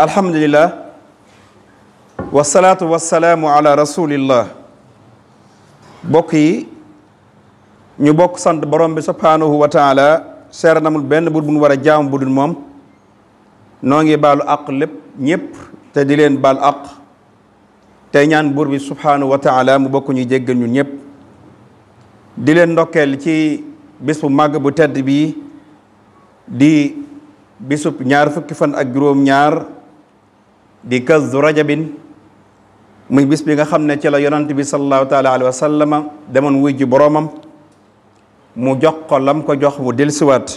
alhamdulillah wasalaatu wasalaamu ala rasulillah bokk yi ñu bokk sant borom bi subhanahu wa taala seer namul benn bur bu ñu war a jaam bu dul moom noo ngi baalu àq lépp ñëpp te di leen baal àq tey ñaan buur bi subhanahu wa taala mu bokk ñu jéggal ñun ñëpp di leen ndokkeel ci bis bu màgg bu tedd bii di bisub ñaar fukki fan ak juróom-ñaar di kazu rajabin muy bis bi nga xam ne ci la yonant bi sallallahu taala alayhi wa sallam demoon wuy ji boroomam mu jox ko lam ko jox mu dellusiwaat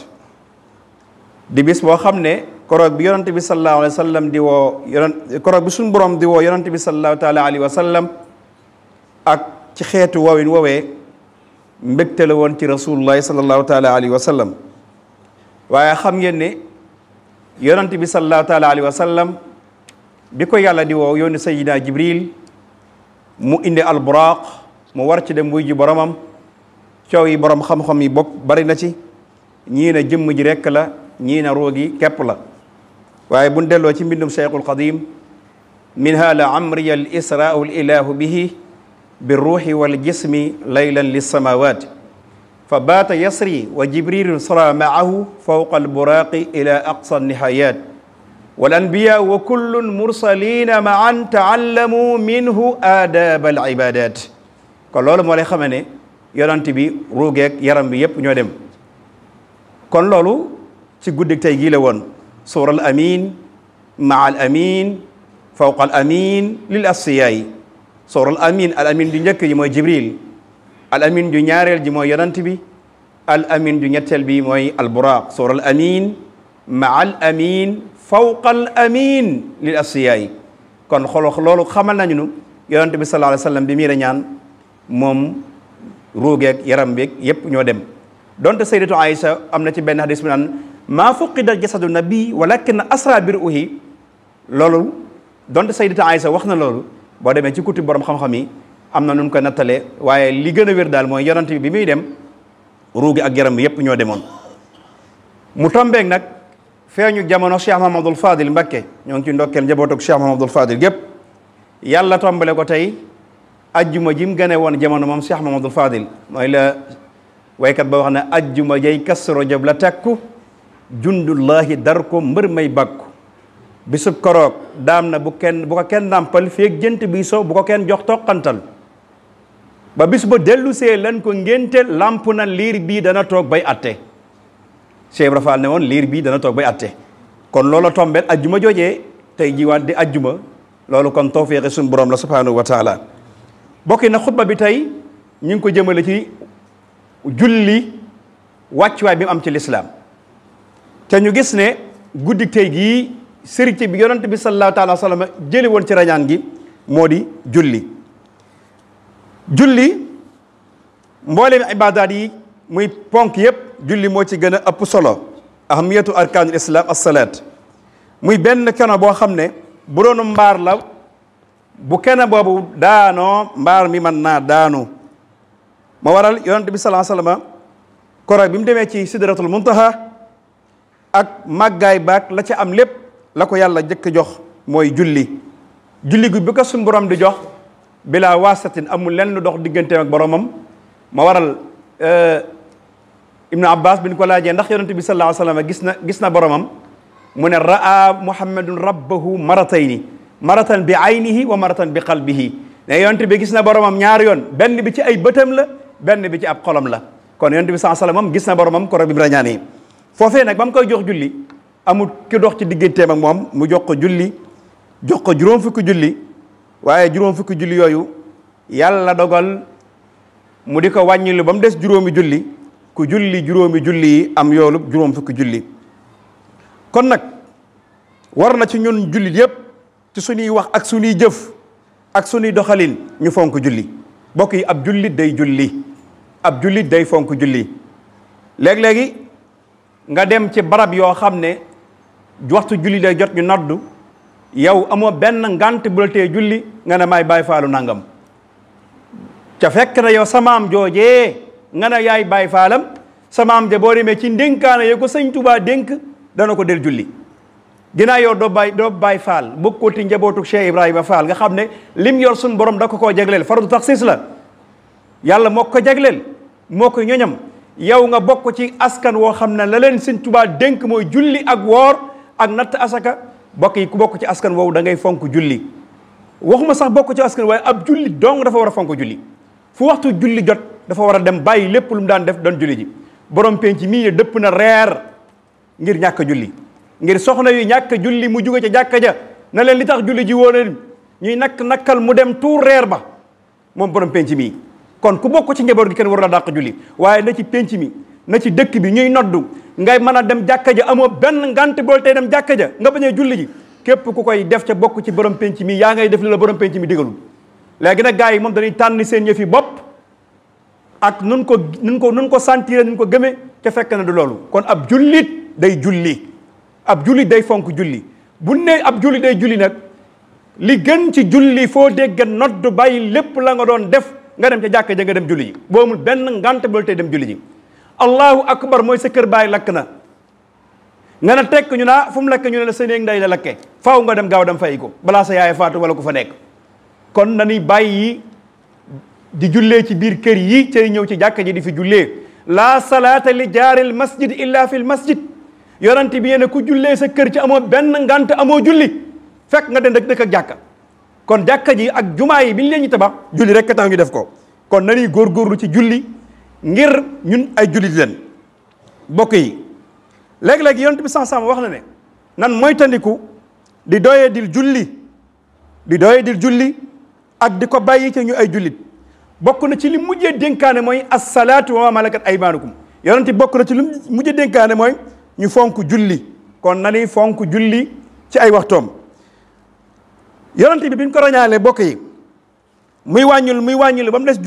di bis boo xam ne koroog bi yonant bi sallallahu alayhi wa sallam di woo koroog bi suñu borom di woo yonant bi sallallahu taala alayhi wa sallam ak ci xeetu woowin woowee mbégte la woon ci rasulullahi sallallahu taala alayhi wa sallam waaye xam ngeen ne yonant bi sallallahu taala alayhi wa sallam bi ko yàlla di woo yónni sayyidina jibril mu indi alburaq mu war ci dem wuy ji boromam coow yi borom xam-xam yi bokk bari na ci ñii na jëmm ji rekk la ñii na roogi képp la waaye buñ delloo ci mbindum cheikhul qadim minha la amriya al israau l ilahu bihi bi ruuxi wal jismi laylan lissamawat fa baata yasri wa jibrilun sara maahu fawqa alburaqi ila aqsa nihayat wal anbiya wa kullun mursalina maan taallamu minhu aadab al ibadat kon loolu moo lay xamee ne yonent bi ruugeeg yaram bi yépp ñoo dem kon loolu ci guddik tey gii la woon suura al amin maa al amin fawqa al amin lil asfiyaay suura al amin ju njëkk ji mooy jibril al amin ju ñaareel ji mooy yonent bi al amin ju ñetteel bi mooy al buraq suura al amin maa al amin fawqa al amin lil asfiyaay kon xool loolu xamal nañu nu yonent bi sallallahu alayhi wa sallam bi muy ñaan moom ruugeeg yaram beeg yépp ñoo dem donte sayyidatu Aïcha am na ci benn hadis bi naan maa fuqida jasadu nabi walakin asra bir uhi loolu donte sayyidatu Aïcha wax na loolu boo demee ci kuti borom xam-xam yi am na nu mu ko nattalee waaye li gën a wér daal mooy yonent bi muy dem ruugi ak yaram bi yépp ñoo demoon mu tombeeg nag feeñu jamono Cheikh Mahamadul Fadil Mbakke ñoo ngi ci ndokkeel njabootu Cheikh Mahamadul Fadil gépp yàlla tombale ko tey ajjuma ji mu gane woon jamono moom Cheikh Mahamadul Fadil mooy la waykat ba wax ne ajjuma jay kasro jab la tekku jundullahi dar ko mbër may bàkku bisub koroog daam na bu ko kenn nàmpal feeg jënt bi so bu ko kenn jox toqantal ba bis ba dellu see lan ko ngénte lamp na liir bii dana toog bay atte Cheikh Ibra Fall ne woon liir bii dana toog bay atte kon loola tombeel ajjuma joojee tey jiwaat di ajjuma loolu kon tawfiqi suñu borom la subhanahu wa taala bokki na xutba bi tey ñu ngi ko jëmale ci julli wàccuwaay bi mu am ci lislaam te ñu gis ne guddi tey gii sërite bi yonent bi sallallahu taala wa sallam jëli woon ci rañaan gi moo di julli mboolem ibaadaat yi muy ponk yépp julli moo ci gën a ëpp solo ahamiyatu arkaanul islam as-salaat muy benn keno boo xam ne bu doonu mbaar la bu kene boobu daanoo mbaar mi mën naa daanu ma waral yonent bi sallallahu alayhi wasallam koro bi mu demee ci sidratul muntaha ak màggaay baak la ca am lépp la ko yàlla jëkk jox mooy julli gu bi ko suñu borom di jox bila waasatin amul lenn lu dox digganteem ak boromam ma waral ibnu abbas bi ñu ko laajee ndax yonent bi sallallahu alayhi wasallam gis na boromam mu ne raa muhammadun rabbahu maratan bi aynihi wa maratan bi qalbihi ne yonent bi gis na boromam ñaari yoon benn bi ci ay bëtam la benn bi ci ab xolam la kon yonent bi sallallahu alayhi wasallam gis na boromam koro bi mu rañaane foofee nag ba mu koy jox julli amul ki dox ci digganteem ak moom mu jox ko julli jox ko juróom fukki julli waaye juróom fukki julli yooyu yàlla dogal mu di ko wàññilu ba mu des juróomi julli ku julli juróomi julli yi am yoolu juróom fukki julli kon nag war na ci ñun jullit yépp ci suñuy wax ak suñuy jëf ak suñuy doxalin ñu fonk julli bokk yi ab jullit day fonk julli léeg-léegi nga dem ci barab yoo xam ne waxtu julli day jot ñu noddu yow amoo benn ngant bu la tee julli nga ne maay bàyyi faalu nangam ca fekk na yow samaam joojee nga ne yaay bàyyi faalam samaam ja boo demee ci ndénkaane yo ko sëñ Tuubaa dénk dana ko del julli ginnaaw yow doo bàyyi faal bokkooti njabootu Cheikh Ibrahima Fall nga xam ne lim yor suñ borom da ko koo jagleel fardu taxsiis la yàlla moo ko jagleel moo ko ñoñam yow nga bokk ci askan woo xam ne la leen Sëñ Tuubaa dénk mooy julli ak woor ak natt asaka bokk yi ku bokk ci askan woowu da ngay fonk julli waxuma sax bokk ci askan waaye ab julli dong dafa war a fonk julli fu waxtu julli jot dafa war a dem bàyyi lépp lu mu daan def doon julli ji borom penc mii dëpp na reer ngir ñàkk julli ngir soxna yu ñàkk julli mu jóge ca jàkka ja na leen li tax julli ji woo leen ñuy nakkal mu dem tuur reer ba moom borom penc mii kon ku bokk ci njaboot gi kenn war la dàq julli waaye na ci penc mi na ci dëkk bi ñuy noddu ngay mën a dem jàkka ja amoo benn ngant bool tey dem jàkka ja nga bañ a julli ji képp ku koy def ca bokk ci borom penc mi yaa ngay def li la borom penc mi digalul léegi nag gars yi moom dañuy tànn seen yëfi bopp ak nun ko sentir nun ko gëmee ca fekk na du loolu kon ab jullit day julli ab jullit day fonk julli bu ne ab jullit day julli nag li gën ci julli foo dégg nodd bàyyi lépp la nga doon def nga dem ca jàkka ja nga dem julli ji boo amul benn ngant bool tey dem julli ji allahu akbar mooy sa kër baay lakk na nga ne tekk ñu naa fu mu lakk ñu ne la sa néeg nday la lakkee faaw nga dem gaaw dem fay ko balaa sa yaay faatu wala ku fa nekk kon nañuy bàyyi di jullee ci biir kër yi cay ñëw ci jàkka ji di fi jullee laa salaata li jaaril masjid illa fil masjid yonent bi yéene ku jullee sa kër ci amoo benn ngant amoo julli fekk nga dem dëkk ak jàkka kon jàkka ji ak jumaa yi bi ñu leen ñu tabax julli rek tax ñu def ko kon nañuy góorgóorlu ci julli ngir ñun ay jullit leen bokk yi léegi-léegi yonent bi sansam wax na ne nan mooy tandiku di doyee dil julli ak di ko bàyyi ci ñu ay jullit bokk na ci li mujjee dénkaane mooy assalaatu wa ma malakat aymaanukum yonent bi bokk na ci li mujjee dénkaane mooy ñu fonk julli kon nañuy fonk julli ci ay waxtoom yonent bi bi ñu ko rañaalee bokk yi muy wàññul ba mu des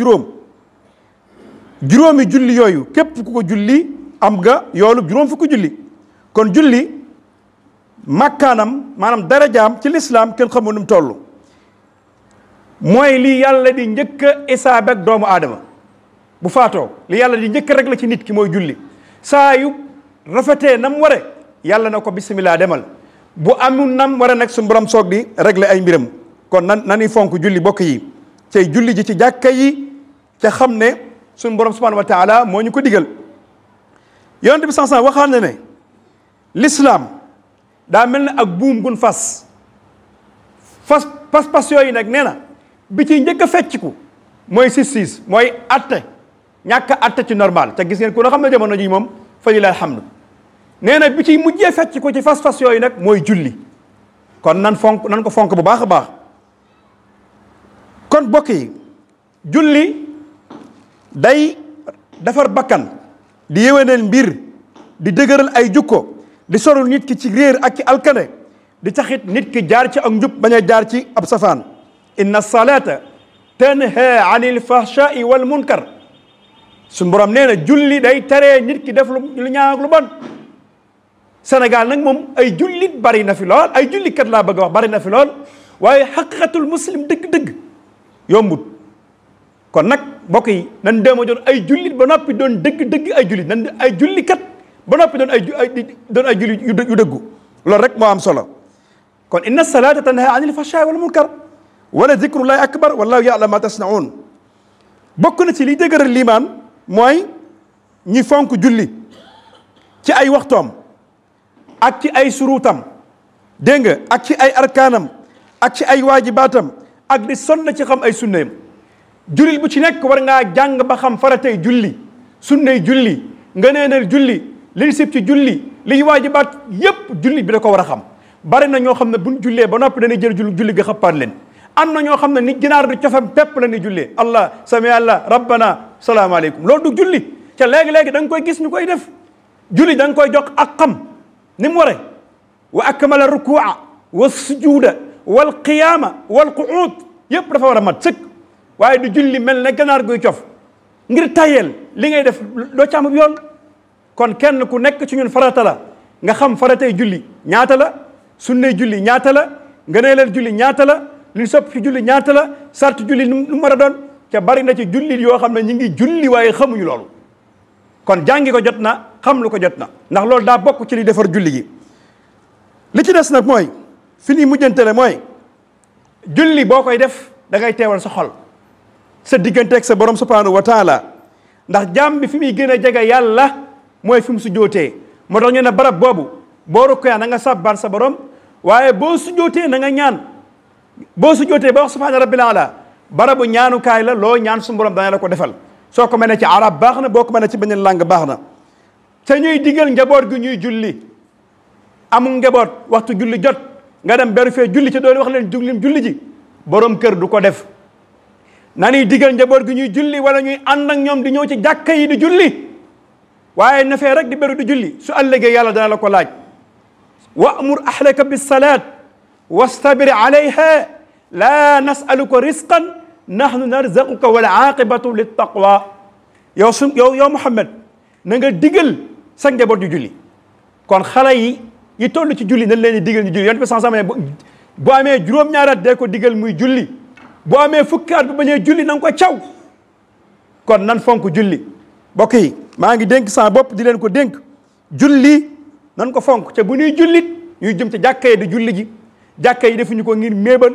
juróomi julli yooyu képp ku ko julli am nga yoolu juróom fukki julli kon julli makkaanam maanaam darajaam ci lislaam kenn xamul nu mu toll mooy li yàlla di njëkk a isaab ak doomu aadama bu faatoo li yàlla di njëkk rek la ci nit ki mooy julli saa yu rafetee nam ware yàlla na ko bismillah demal bu amul nam ware nag suñu borom soog di régler ay mbiram kon nani fonk julli bokk yi cay julli ji ci jàkka yi ca xam ne suñu borom subhanahu wa taala moo ñu ko digal yonent bi sansan waxaan na ne l'islam daa mel ne ak buum gun pas yooyu nag nee na bi ci njëkk a fecciku mooy siis mooy atte ñàkk a atte ci normal te gis ngeen ku ne xam ne jamono ji moom fa lillahi alhamdu nee na bi ci mujjee fecciku ci fas yooyu nag mooy julli kon nan ko fonk bu baax a baax kon bokk yi julli day defar bakkan di yéwénal mbir di dëgëral ay jukko di sorul nit ki ci réer ak ci alkane di taxit nit ki jaar ci ak njub bañ a jaar ci ab safaan inna salata tanha anil fahshai wal munkar suñu borom nee na julli day teree nit ki def lu ñaaw ak lu bon Sénégal nag moom ay jullit bari na fi lool ay jullikat laa bëgg a wax bari na fi lool waaye xaqiqatul muslim dëgg-dëgg yombut kon nag mbokk yi nan déema doon ay jullit ba noppi doon dëgg-dëgg ay jullit nan ay jullikat ba noppi doon ay jullit yu dëggu loolu rek moo am solo kon inna salata tanha anil fahsha'i wal munkar wala zikrullahi akbar wallahu ya'lam ma tasnaun bokk na ci liy dëgëral liimaan mooy ñi fonk julli ci ay waxtoom ak ci ay suruutam dégg nga ak ci ay arkaanam ak ci ay waajibaatam ak di sonn ci xam ay sunneem jullit bu ci nekk war ngaa jàng ba xam faratay julli sunnay julli ngëneenal julli liñ sib ci julli liy waajibaat yépp julli bi da ko war a xam bari na ñoo xam ne buñ jullee ba noppi dañuy jël julli ga xappaat leen am na ñoo xam ne ni ginaar du cofam pepp la ni jullee allah sami allah rabbana salaamaaleykum loolu du julli ca léegi-léegi da nga koy gis ñu koy def julli da nga koy jox ak xam ni mu ware wa akmala rukua wa sujuda wal qiyaama wal qu'ud yépp dafa war a mat sëkk waaye du julli mel ne ganaar guy cof ngir tayel li ngay def doo ci am yoon kon kenn ku nekk ci ñun farata la nga xam faratay julli ñaata la sunnay julli ñaata la ngëneelal julli ñaata la li sopp ci julli ñaata la sart julli nu mar a doon ca bari na ci julli yoo xam ne ñu ngi julli waaye xamuñu loolu kon jàngi ko jot na xam lu ko jot na ndax loolu daa bokk ci li defar julli gi li ci des nag mooy fi ñuy mujjantele mooy julli boo koy def da ngay teewal sa xol sa digganteeg sa borom subhanahu wa taala ndax jaam bi fi muy gën a jege yàlla mooy fi mu sujjootee moo tax ñu ne barab boobu boo rukkoo na nga sàbbaal sa borom waaye boo sujjootee na nga ñaan boo sujjootee ba wax subhaana rabbil ala barabu ñaanukaay la loo ñaan suñu borom dana la ko defal soo ko mënee ci arab baax na boo ko mënee ci beneen langue baax na te ñuy digal njaboot gi ñuy julli amul njaboot waxtu julli jot nga dem beru fee julli ci doon wax leen juglim julli ji borom kër du ko def na ñuy digal njaboot gi ñuy julli wala ñuy ànd ak ñoom di ñëw ci jàkka yi di julli waaye na fee rek di beru di julli su ëllëgee yàlla dana la ko laaj wa'mur ahlaka bis-salaat wastabir alayha laa nas'aluka rizqan nahnu narzaquka wal aaqibatu lit-taqwa yow Muhammad na nga digal sa njaboot yu julli kon xale yi toll ci julli nañ leen di digal ñu julli yonent bi sallallahu alayhi wasallam bu amee juróom-ñaari at dee ko digal muy julli bu amee fukki at bu bañee julli na nga ko caw kon nan fonk julli mbokk yi maa ngi dénk sama bopp di leen ko dénk julli nan ko fonk te bu ñuy jullit ñuy jëm ci jàkka yi di julli ji jàkka yi defuñu ko ngir méebal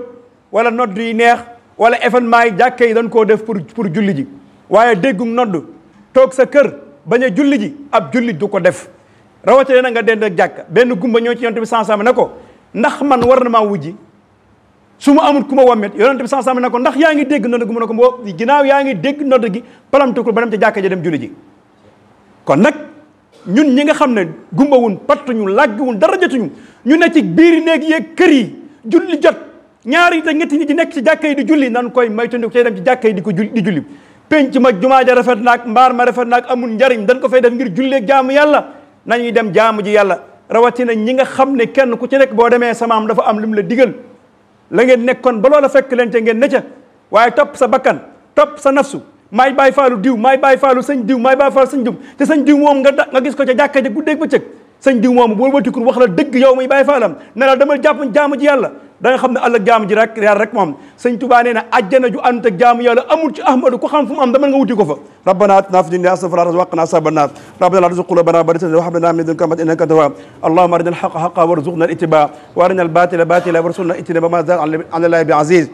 wala nodd yi neex wala événement yi jàkka yi dañ koo def pour julli ji waaye déggu nodd toog sa kër bañ a julli ji ab jullit du ko def rawatina na nga dend ak jàkka benn gumba ñëw ci yonent bi sansam ne ko ndax man war na maa wujji su ma amul ku ma wammet yonent bi sansam ne ko ndax yaa ngi dégg nodd gi mu ne ko boo ginnaaw yaa ngi dégg nodd gi palamtukul ba dem ci jàkka ji dem julli ji kon nag ñun ñi nga xam ne gumbawun pattuñu làggiwun dara jotuñu ñu ne ci biir néeg yeeg kër yi julli jot ñaari te ñetti nit di nekk ci jàkka yi di julli nan koy maytandiku cay dem ci jàkka yi di ko di julli penc ma jumaa ja rafet naag mbaar ma rafet naag amul njariñ dañ ko fay def ngir julleeg jaamu yàlla nañuy dem jaamu ji yàlla rawatina ñi nga xam ne kenn ku ci nekk boo demee samaam dafa am lu mu la digal la ngeen nekkoon ba loola fekk leen te ngeen ne ca waaye topp sa bakkan topp sa nafsu maay bàyyi faalu diw maay bàyyi faalu sëñ diw maay bàyyi faalu sëñ diw te sëñ diw moom nga gis ko ca jàkka ji guddeeg bëccëg sëñ diw moomu boo watikul wax la dëgg yow muy bàyyi faalam ne la dama jàpp jaamu ji yàlla da nga xam ne ëllëg jaamu ji rek yàlla rek moom sëñ Tuubaa nee na àjjana ju ànd ak jaamu yàlla amul ci ahmadu ku xam fu mu am dama nga wuti ko fa rabbana atina fid dunya hasanatan wa qina azaban nar rabbana la tuzigh qulubana ba'da idh hadaytana wa hab lana min ladunka rahmatan innaka antal wahhab allahumma arina al-haqqa haqqan warzuqna al-ittiba'a wa arina al-batila batila warzuqna ijtinaba ma zagha 'ala allahi bi'aziz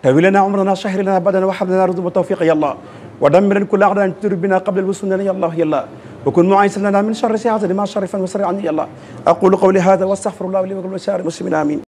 tawi lana umrana shahri lana badana wa hab lana rizqan wa tawfiqa ya allah ودمر كل أعداء تدر بنا قبل الوصول يا الله يا الله وكن معيسا لنا من شر سياسة ما شر فن وسر عني يا الله أقول قولي هذا واستغفر الله لي ولكم ولسائر المسلمين آمين